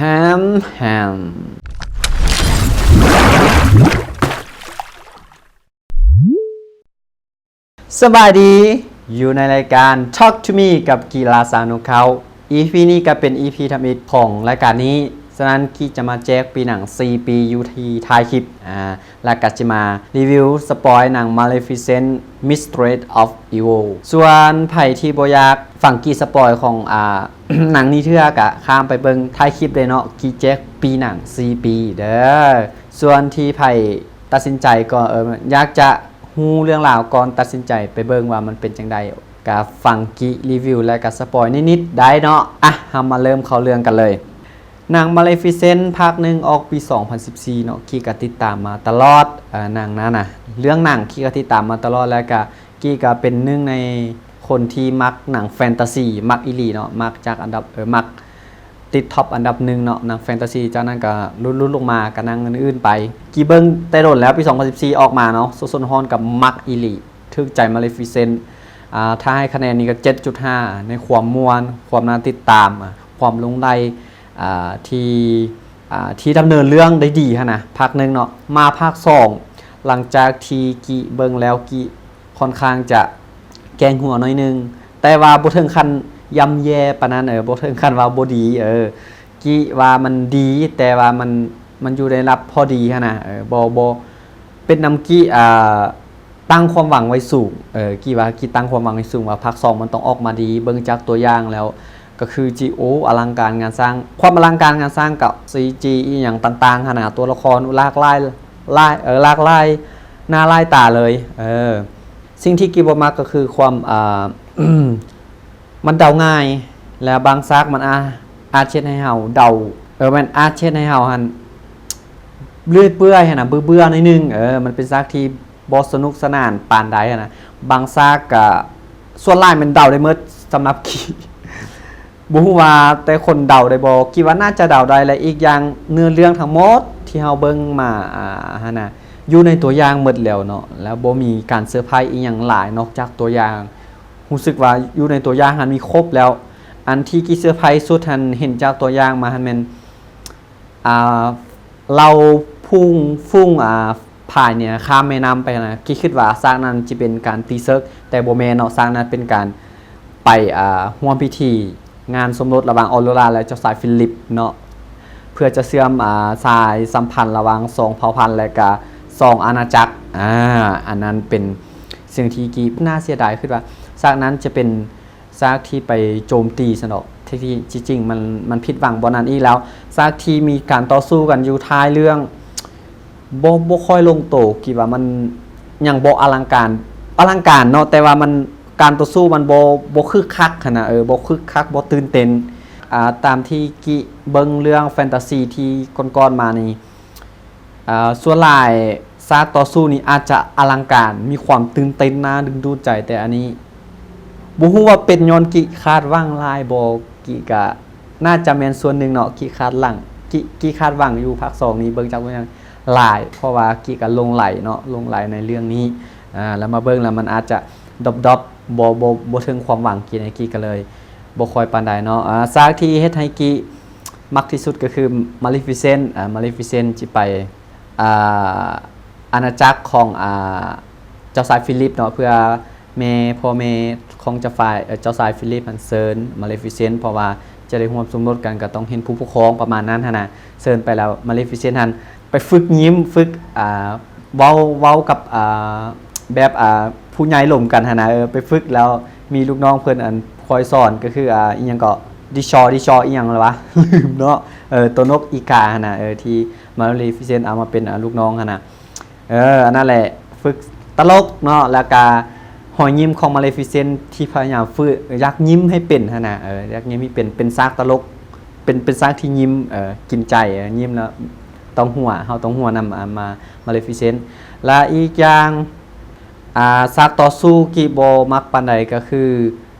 ແຮມແຮມ. ສະບາຍດີ, ຢູ່ໃນລາຍການ Talk to Me ກັບກິລາຊານຸເຂົາ. ອີພີນີ້ກໍເປັນອີພີທຳອິດຂອງລາຍການນີ້, ສະນັ້ນກິຈະມາແຈກປີໜັງສີ່ປີຢູ່ທີ່ທ້າຍຄລິບ ອາ ແລ້ວກໍຊິມາຣີວິວສະປອຍໜັງ Maleficent: Mistress of Evil. ສ່ວນໃຜທີ່ບໍ່ຢາກຟັງກິສະປອຍຂອງ ອາ ໜັງນີ້ເທື່ອ ກໍຂ້າມໄປເບິ່ງທ້າຍຄລິບເລີຍເນາະ, ກິແຈກປີໜັງສີ່ປີເດີ. ສ່ວນທີ່ໃຜຕັດສິນໃຈກໍ ເອີ ຢາກຈະຮູ້ເລື່ອງລາວກ່ອນຕັດສິນໃຈໄປເບິ່ງວ່າມັນເປັນຈັ່ງໃດ ກະຟັງກິຣີວິວ ແລະກະສະປອຍນິດໆໄດ້ເນາະ. ອະ ເຮົາມາເລີ່ມເຂົ້າເລື່ອງກັນເລີຍ. ໜັງ Maleficent ພາກໜຶ່ງອອກປີສອງພັນສິບສີ່ເນາະ, ກິກະຕິດຕາມມາຕະຫຼອດ ເອີ ໜັງນັ້ນນະ. ເລື່ອງໜັງກິກະຕິດຕາມມາຕະຫຼອດ ແລະກະກິກະເປັນໜຶ່ງໃນຄົນທີ່ມັກໜັງແຟນຕາຊີ ມັກອີ່ຫຼີເນາະ, ມັກຈາກອັນດັບ ເອີ ມັກ ຕິດທັອບອັນດັບໜຶ່ງເນາະ ໜັງແຟນຕາຊີ. ຈາກນັ້ນກໍຫຼຸດໆລົງມາກັບໜັງອື່ນໆໄປ. ກິເບິ່ງແຕ່ດົນແລ້ວ, ປີສອງພັນສິບສີ່ອອກມາເນາະ, ສົດໆຮ້ອນໆກັບມັກອີ່ຫຼີ, ຖືກໃຈ Maleficent. ອາ ຖ້າໃຫ້ຄະແນນນີ້ກໍເຈັດຈຸດຫ້າ ໃນຄວາມມ່ວນ, ຄວາມໜ້າຕິດຕາມ, ອາ ຄວາມຫຼົງໄຫຼ ອາ ທີ່ ອາ ທີ່ດຳເນີນເລື່ອງໄດ້ດີຫັ້ນນະ ພາກໜຶ່ງເນາະ. ມາພາກສອງ ຫຼັງຈາກທີ່ກິເບິ່ງແລ້ວ ກິ ຂ້ອນຂ້າງຈະແກງຫົວໜ້ອຍໜຶ່ງ, ແຕ່ວ່າບໍ່ເຖິງຂັ້ນຍ່ຳແຍ່ປານນັ້ນ, ເອີ ບໍ່ເຖິງຂັ້ນວ່າບໍ່ດີ, ເອີ ກິວ່າມັນດີ ແຕ່ວ່າມັນ ມັນຢູ່ໃນລະດັບພໍດີຫັ້ນນະ, ເອີ ບໍ່ ບໍ່ ເປັນນຳກິ ອ່າ ຕັ້ງຄວາມຫວັງໄວ້ສູງ, ເອີ ກິວ່າກິຕັ້ງຄວາມຫວັງໄວ້ສູງວ່າພາກສອງມັນຕ້ອງອອກມາດີ, ເບິ່ງຈາກຕົວຢ່າງແລ້ວ ກໍຄືຊິ ໂອ້ ອະລັງການງານສ້າງ, ຄວາມອະລັງການງານສ້າງກັບຊີຈີອີ່ຫຍັງຕ່າງໆຫັ້ນນະ, ຕົວລະຄອນຫຼາກຫຼາຍ ຫຼາຍ ເອີ ຫຼາກຫຼາຍໜ້າຫຼາຍຕາເລີຍ. ເອີ ສິ່ງທີ່ກິບໍ່ມັກກໍຄືຄວາມ ອ່າ ມັນເດົາງ່າຍ ແລະບາງສາກມັນອາ ອາດເຮັດໃຫ້ເຮົາເດົາ ເອີ ແມ່ນອາດເຮັດໃຫ້ເຮົາຫັ້ນເລື່ອຍເປື່ອຍຫັ້ນນະ, ເບື່ອໆໜ້ອຍໜຶ່ງ. ເອີ ມັນເປັນສາກທີ່ ບໍ່ສະໜຸກສະໜານປານໃດຫັ້ນນະ. ບາງສາກກະສ່ວນຫຼາຍແມ່ນເດົາໄດ້ໝົດສຳລັບກີ. ບໍ່ຮູ້ວ່າແຕ່ຄົນເດົາໄດ້ບໍ່, ກີວ່າໜ້າຈະເດົາໄດ້. ແລະອີກຢ່າງເນື້ອເລື່ອງທັງໝົດທີ່ເຮົາເບິ່ງມາ ອ່າ ຫັ້ນນະ ຢູ່ໃນຕົວຢ່າງໝົດແລ້ວເນາະ, ແລ້ວບໍ່ມີການເຊີໄພອີ່ຫຍັງຫຼາຍນອກຈາກຕົວຢ່າງ. ຮູ້ສຶກວ່າຢູ່ໃນຕົວຢ່າງຫັ້ນມີຄົບແລ້ວ. ອັນທີ່ກີເຊີໄພສຸດຫັ້ນ ເຫັນຈາກຕົວຢ່າງມາຫັ້ນແມ່ນ ອ່າ ເຫຼົ່າຝູງ ຝູງ ອ່າ ພາຍເໜືອຂ້າມແມ່ນ້ຳໄປນະ. ຄິດ ຄິດວ່າສາກນັ້ນຈະເປັນການຕີເສິກ, ແຕ່ບໍ່ແມ່ນເນາະ, ສາກນັ້ນເປັນການໄປ ອ່າ ຮ່ວມພິທີງານສົມລົດລະຫວ່າງອອໂຣລາ ແລະ ເຈົ້າຊາຍຟີລິບເນາະ, ເພື່ອຈະເຊື່ອມ ອ່າ ສາຍສຳພັນລະຫວ່າງສອງເຜົ່າພັນ ແລະກະສອງອານາຈັກ. ອ່າ ອັນນັ້ນເປັນສິ່ງທີ່ກີໜ້າເສຍດາຍ, ຄິດວ່າສາກນັ້ນຈະເປັນ ສາກທີ່ໄປໂຈມຕີຊັ້ນດອກ, ທີ່ ທີ່ ທີ່ຈິງມັນ ມັນຜິດຫວັງບ່ອນນັ້ນອີກ. ແລ້ວສາກທີ່ມີການຕໍ່ສູ້ກັນຢູ່ທ້າຍເລື່ອງ ບໍ່ ບໍ່ຄ່ອຍລົງໂຕ, ຄິດວ່າມັນຍັງບໍ່ອະລັງການ, ອະລັງການເນາະ, ແຕ່ວ່າມັນ ການຕໍ່ສູ້ມັນບໍ່ ບໍ່ຄຶກຄັກຫັ້ນນະ, ເອີ ບໍ່ຄຶກຄັກ ບໍ່ຕື່ນເຕັ້ນ. ອ່າ ຕາມທີ່ກິເບິ່ງເລື່ອງແຟນຕາຊີທີ່ກ່ອນໆມານີ້ ອ່າ ສ່ວນຫຼາຍສາກຕໍ່ສູ້ນີ້ອາດຈະອະລັງການ, ມີຄວາມຕື່ນເຕັ້ນ, ໜ້າດຶງດູດໃຈ, ແຕ່ອັນນີ້ບໍ່ຮູ້ວ່າເປັນຍ້ອນກິຄາດຫວັງຫຼາຍບໍ່, ກິກະໜ້າຈະແມ່ນສ່ວນໜຶ່ງເນາະ, ກິຄາດຫຼັງ ກິ ກິຄາດຫວັງຢູ່ພາກສອງນີ້ ເບິ່ງຈາກເບິ່ງຫຍັງຫຼາຍ, ເພາະວ່າກິກະຫຼົງໄຫຼເນາະ, ຫຼົງໄຫຼໃນເລື່ອງນີ້. ອ່າ ແລ້ວມາເບິ່ງແລ້ວມັນອາດຈະດອບໆ ບໍ່ ບໍ່ ບໍ່ເຖິງຄວາມຫວັງ, ກິໃນກິກະເລີຍ ບໍ່ຄ່ອຍປານໃດເນາະ. ອາ ສາກທີ່ເຮັດໃຫ້ກິມັກທີ່ສຸດກໍຄື Maleficent. ອາ Maleficent ຊິໄປ ອາ ອານາຈັກຂອງ ອາ ເຈົ້າຊາຍຟີລິບເນາະ, ເພື່ອແມ່ ພໍ່ແມ່ຂອງເຈົ້າຝ່າຍ ເອີ ເຈົ້າຊາຍຟີລິບຫັ້ນເຊີນ Maleficent ເພາະວ່າຈະໄດ້ຮ່ວມສົມລົດກັນ ກໍຕ້ອງເຫັນຜູ້ປົກຄອງປະມານນັ້ນຫັ້ນນະ, ເຊີນໄປແລ້ວ Maleficent ຫັ້ນ ໄປຝຶກຍິ້ມ ຝຶກ ອ່າ ເວົ້າ ເວົ້າກັບ ອ່າ ແບບ ອ່າ ຜູ້ໃຫຍ່ລົມກັນຫັ້ນນະ, ເອີ ໄປຝຶກແລ້ວມີລູກນ້ອງເພິ່ນ ອັນ ຄອຍສອນ ກໍຄື ອ່າ ອີ່ຫຍັງເກາະ ດິຊໍ ດິຊໍ ອີ່ຫຍັງລະວະ ລືມເນາະ, ເອີ ຕົວນົກອີກາຫັ້ນນະ, ເອີ ທີ່ Maleficent ເອົາມາເປັນ ອ່າ ລູກນ້ອງຫັ້ນນະ, ເອີ ອັນນັ້ນແຫຼະ ຝຶກຕະຫຼົກເນາະ, ແລ້ວກະຮອຍຍິ້ມຂອງ Maleficent ທີ່ພະຍາຍາມຝຶກ ຢາກຍິ້ມໃຫ້ເປັນຫັ້ນນະ, ເອີ ຢາກຍິ້ມໃຫ້ເປັນ ເປັນສາກຕະຫຼົກ ເປັນ ເປັນສາກທີ່ຍິ້ມ ເອີ ກິນໃຈ ເອີ ຍິ້ມແລ້ວຕ້ອງຫົວ ເຮົາຕ້ອງຫົວນຳ ອ່າ ມາ Maleficent. ແລະອີກຢ່າງ ອ່າ ສາກຕໍ່ສູ້ກີບໍ່ມັກປານໃດກໍຄື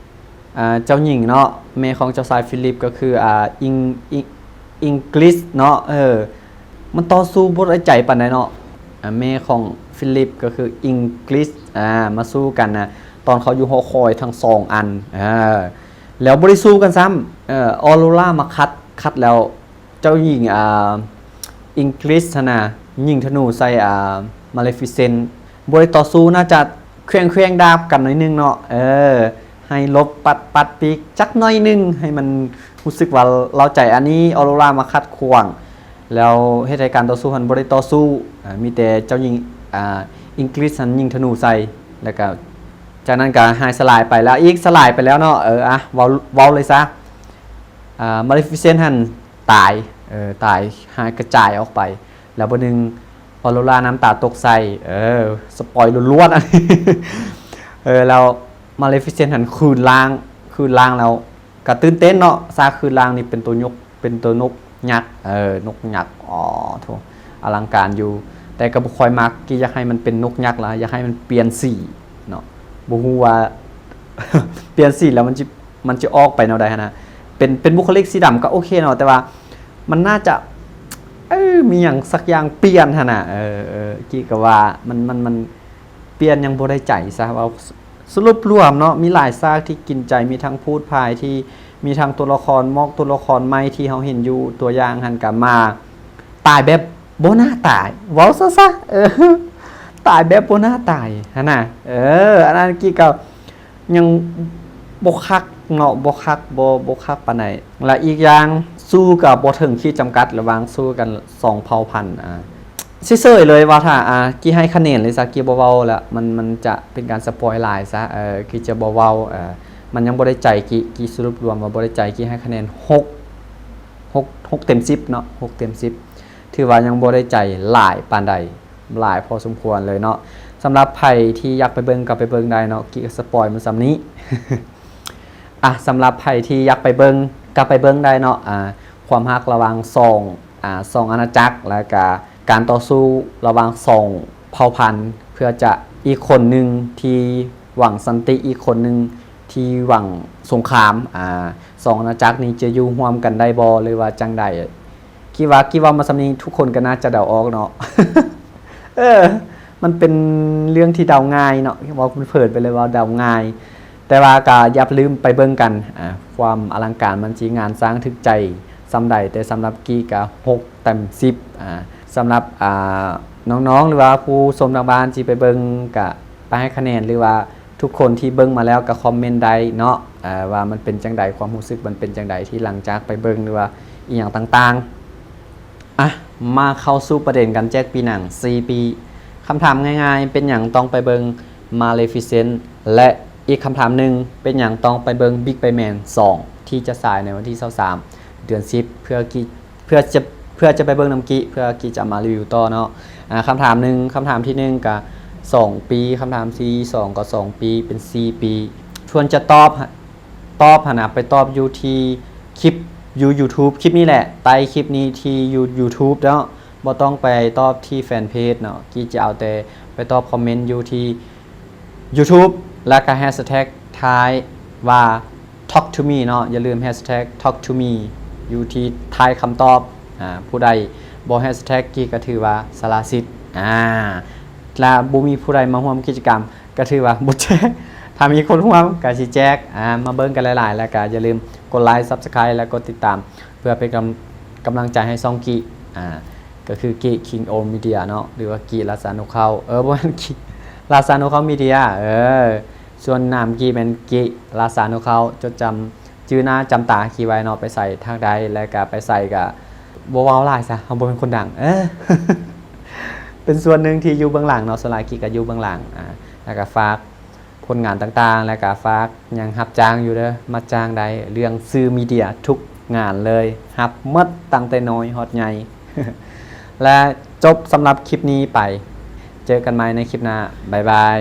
ອ່າ ເຈົ້າຍິງເນາະ ແມ່ຂອງເຈົ້າຊາຍຟີລິບ ກໍຄື ອ່າ ອິງ ອິງ ອິງກຣິສເນາະ, ເອີ ມັນຕໍ່ສູ້ບໍ່ໄດ້ໃຈປານໃດເນາະ. ອ່າ ແມ່ຂອງຟີລິບກໍຄືອິງກຣິສ ອ່າ ມາສູ້ກັນນະ ຕອນເຂົາຢູ່ຫໍຄອຍທັງສອງອັນ ເອີ ແລ້ວບໍ່ໄດ້ສູ້ກັນຊ້ຳ, ເອີ ອອໂຣລາມາຂັດ ຂັດແລ້ວ ເຈົ້າຍິງ ອ່າ English ຫັ້ນນະ ຍິງທະນູໃສ່ ອ່າ Maleficent ບໍ່ໄດ້ຕໍ່ສູ້ ໜ້າຈະແຂວງໆດາບກັນໜ້ອຍໜຶ່ງເນາະ ເອີ ໃຫ້ຫຼົບປັດ ປັດປີກຈັກໜ້ອຍໜຶ່ງ ໃຫ້ມັນຮູ້ສຶກວ່າເລົາໃຈ. ອັນນີ້ Aurora ມາຂັດຂວາງ ແລ້ວເຮັດໃຫ້ການຕໍ່ສູ້ຫັ້ນບໍ່ໄດ້ຕໍ່ສູ້ ອ່າ ມີແຕ່ເຈົ້າຍິງ ອ່າ English ຫັ້ນຍິງທະນູໃສ່ ແລ້ວກະຈາກນັ້ນກະຫາຍສະຫຼາຍໄປແລ້ວອີກ ສະຫຼາຍໄປແລ້ວເນາະ ເອີ ອ່ະ ເວົ້າ ເວົ້າເລີຍຊະ ອ່າ Maleficent ຫັ້ນຕາຍ ເອີ ຕາຍຫາຍກະຈາຍອອກໄປ ແລ້ວບາດໜຶ່ງ Aurora ນ້ຳຕາຕົກໃສ່ ເອີ ສະປອຍລ້ວນໆ ອັນນີ້ ເອີ ແລ້ວ Maleficent ຫັ້ນຄືນຮ່າງ ຄືນຮ່າງແລ້ວ ກະຕື່ນເຕັ້ນເນາະ ຊາກຄືນຮ່າງນີ້ເປັນໂຕຍົກ ເປັນໂຕນົກຍັກ ເອີ ນົກຍັກ ອໍ ໂທ້ ອະລັງການຢູ່ ແຕ່ກະບໍ່ຄ່ອຍມັກ ກີ້ຢາກໃຫ້ມັນເປັນນົກຍັກລະ ຢາກໃຫ້ມັນປ່ຽນສີເນາະ ບໍ່ຮູ້ວ່າ ປ່ຽນສີແລ້ວມັນຊິ ມັນຊິອອກໄປແນວໃດຫັ້ນນະ ເປັນ ເປັນບຸກຄະລິກສີດຳກະໂອເຄເນາະ ແຕ່ວ່າມັນໜ້າຈະ ເອີ ມີຫຍັງສັກຢ່າງປ່ຽນຫັ້ນນະ ເອີ ເອີ ກີ້ກະວ່າມັນ ມັນ ມັນປ່ຽນຫຍັງບໍ່ໄດ້ໃຈຊະ ເວົ້າ ສະຫຼຸບລວມເນາະ ມີຫຼາຍສາກທີ່ກິນໃຈ ມີທັງພູດພາຍທີ່ ມີທັງຕົວລະຄອນ ມອກຕົວລະຄອນໃໝ່ທີ່ເຮົາເຫັນຢູ່ ຕົວຢ່າງຫັ້ນກະມາ ຕາຍແບບບໍ່ໜ້າຕາຍ ເວົ້າຊະຊະ ເອີ ຕາຍແບບບໍ່ໜ້າຕາຍຫັ້ນນະ ເອີ ອັນນັ້ນກີ້ກະຍັງບໍ່ຄັກເນາະ ບໍ່ຄັກ ບໍ່ ບໍ່ຄັກປານໃດ ແລະ ອີກຢ່າງສູ້ກະບໍ່ເຖິງຂີດຈຳກັດລະຫວ່າງສູ້ກັນສອງເຜົ່າພັນ ອ່າ ເສີຍໆເລີຍວ່າຖ້າ ອ່າ ກີ້ໃຫ້ຄະແນນເລີຍຊະ ກີ້ບໍ່ເວົ້າລະ ມັນ ມັນຈະເປັນການສະປອຍຫຼາຍຊະ ເອີ ກີ້ຈະບໍ່ເວົ້າ ເອີ ມັນຍັງບໍ່ໄດ້ໃຈ ກີ້ ກີ້ສະຫຼຸບລວມວ່າບໍ່ໄດ້ໃຈ ກີ້ໃຫ້ຄະແນນຫົກ ຫົກ ຫົກເຕັມສິບເນາະ ຫົກເຕັມສິບ ຖືວ່າຍັງບໍ່ໄດ້ໃຈຫຼາຍປານໃດ ຫຼາຍພໍສົມຄວນເລີຍເນາະ ສຳລັບໃຜທີ່ຢາກໄປເບິ່ງກະໄປເບິ່ງໄດ້ເນາະ ກີ້ກະສະປອຍມາສ່ຳນີ້ ອ່ະ ສຳລັບໃຜທີ່ຢາກໄປເບິ່ງກະໄປເບິ່ງໄດ້ເນາະ ອ່າ ຄວາມຮັກລະຫວ່າງສອງ ອ່າ ສອງອານາຈັກ ແລະກະການຕໍ່ສູ້ລະຫວ່າງສອງເຜົ່າພັນ ເພື່ອຈະ ອີກຄົນໜຶ່ງທີ່ຫວັງສັນຕິ ອີກຄົນໜຶ່ງທີ່ຫວັງສົງຄາມ ອ່າ ສອງອານາຈັກນີ້ຈະຢູ່ຮ່ວມກັນໄດ້ບໍ່ ຫຼືວ່າຈັ່ງໃດ? ຄິດວ່າ ຄິດວ່າມາສ່ຳນີ້ທຸກຄົນກະໜ້າຈະເດົາອອກເນາະ ເອີ ມັນເປັນເລື່ອງທີ່ເດົາງ່າຍເນາະ ເວົ້າເພີນໄປເລີຍວ່າເດົາງ່າຍ ແຕ່ວ່າກະຢ່າລືມໄປເບິ່ງກັນ ອ່າ ຄວາມອະລັງການມັນຊິງານສ້າງຖືກໃຈສ່ຳໃດ ແຕ່ສຳລັບກີ້ກະຫົກເຕັມສິບ ອ່າ ສຳລັບ ອ່າ ນ້ອງໆ ຫຼືວ່າຜູ້ຊົມທາງບ້ານຊິໄປເບິ່ງກະໄປໃຫ້ຄະແນນ ຫຼືວ່າທຸກຄົນທີ່ເບິ່ງມາແລ້ວກະຄອມເມັນໄດ້ເນາະ ເອີ ວ່າມັນເປັນຈັ່ງໃດ ຄວາມຮູ້ສຶກມັນເປັນຈັ່ງໃດທີ່ຫຼັງຈາກໄປເບິ່ງ ຫຼືວ່າອີ່ຫຍັງຕ່າງໆ. ອ່ະ ມາເຂົ້າສູ່ປະເດັນການແຈກປີໜັງສີ່ປີ. ຄຳຖາມງ່າຍໆ ເປັນຫຍັງຕ້ອງໄປເບິ່ງ Maleficent ແລະ ອີກຄຳຖາມໜຶ່ງ ເປັນຫຍັງຕ້ອງໄປເບິ່ງ Big Bang Man ສອງ ທີ່ຈະສາຍໃນວັນທີຊາວສາມ ເດືອນສິບ ເພື່ອກິ ເພື່ອຈະ ເພື່ອຈະໄປເບິ່ງນຳກິ ເພື່ອກິຈະມາຣີວິວຕໍ່ເນາະ. ອ່າ ຄຳຖາມໜຶ່ງ ຄຳຖາມທີໜຶ່ງກະສອງປີ ຄຳຖາມທີສອງກະສອງປີ ເປັນສີ່ປີ ສ່ວນຈະຕອບ ຕອບຫັ້ນນະ ໄປຕອບຢູ່ທີ່ຄລິບຢູ່ YouTube ຄລິບນີ້ແຫຼະ ໃຕ້ຄລິບນີ້ທີ່ຢູ່ YouTube ເນາະ ບໍ່ຕ້ອງໄປຕອບທີ່ແຟນເພຈເນາະ ກີ້ຈະເອົາແຕ່ໄປຕອບຄອມເມັນຢູ່ທີ່ YouTube ແລ້ວກະ hashtag ທ້າຍວ່າ talk to me ເນາະ ຢ່າລືມ hashtag talk to me ຢູ່ທີ່ທ້າຍຄຳຕອບ. ອ່າ ຜູ້ໃດບໍ່ hashtag ກີ້ກະຖືວ່າສະລະສິດ ອ່າ ແລະ ບໍ່ມີຜູ້ໃດມາຮ່ວມກິດຈະກຳ ກະຖືວ່າບໍ່ແຈກ ຖ້າມີຄົນຮ່ວມກະຊິແຈກ. ອ່າ ມາເບິ່ງກັນຫຼາຍໆ ແລ້ວກະຢ່າລືມກົດໄລ Subscribe ແລະ ກົດຕິດຕາມ ເພື່ອເປັນກຳ ກຳລັງໃຈໃຫ້ຊ່ອງກີ້ ອ່າ ກະຄືກີ້ King O Media ເນາະ ຫຼືວ່າກີ້ລາຊານົກເຂົາ ເອີ ບໍ່ແມ່ນ ກີ້ ລາຊານົກເຂົາ Media ເອີ ສ່ວນນາມກີ້ແມ່ນກີ້ລາຊານົກເຂົາ ຈົດຈຳ ຈື່ໜ້າຈຳຕາກີ້ໄວ້ເນາະ ໄປໃສທາງໃດ ແລະກະໄປໃສກະບໍ່ເວົ້າຫຼາຍຊະ ເຮົາບໍ່ແມ່ນຄົນດັງ ເອີ ເປັນສ່ວນໜຶ່ງທີ່ຢູ່ເບື້ອງຫຼັງເນາະ ສ່ວນຫຼາຍກີ້ກະຢູ່ເບື້ອງຫຼັງ ອ່າ ແລະກະຝາກຜົນງານຕ່າງໆ ແລະກະຝາກຫຍັງຮັບຈ້າງຢູ່ເດີ ມາຈ້າງໄດ້ ເລື່ອງສື່ມີເດຍທຸກງານເລີຍ ຮັບໝົດ ຕັ້ງແຕ່ນ້ອຍຮອດໃຫຍ່ ແລະ ຈົບສຳລັບຄລິບນີ້ໄປ ເຈີກັນໃໝ່ໃນຄລິບໜ້າ ບາຍບາຍ.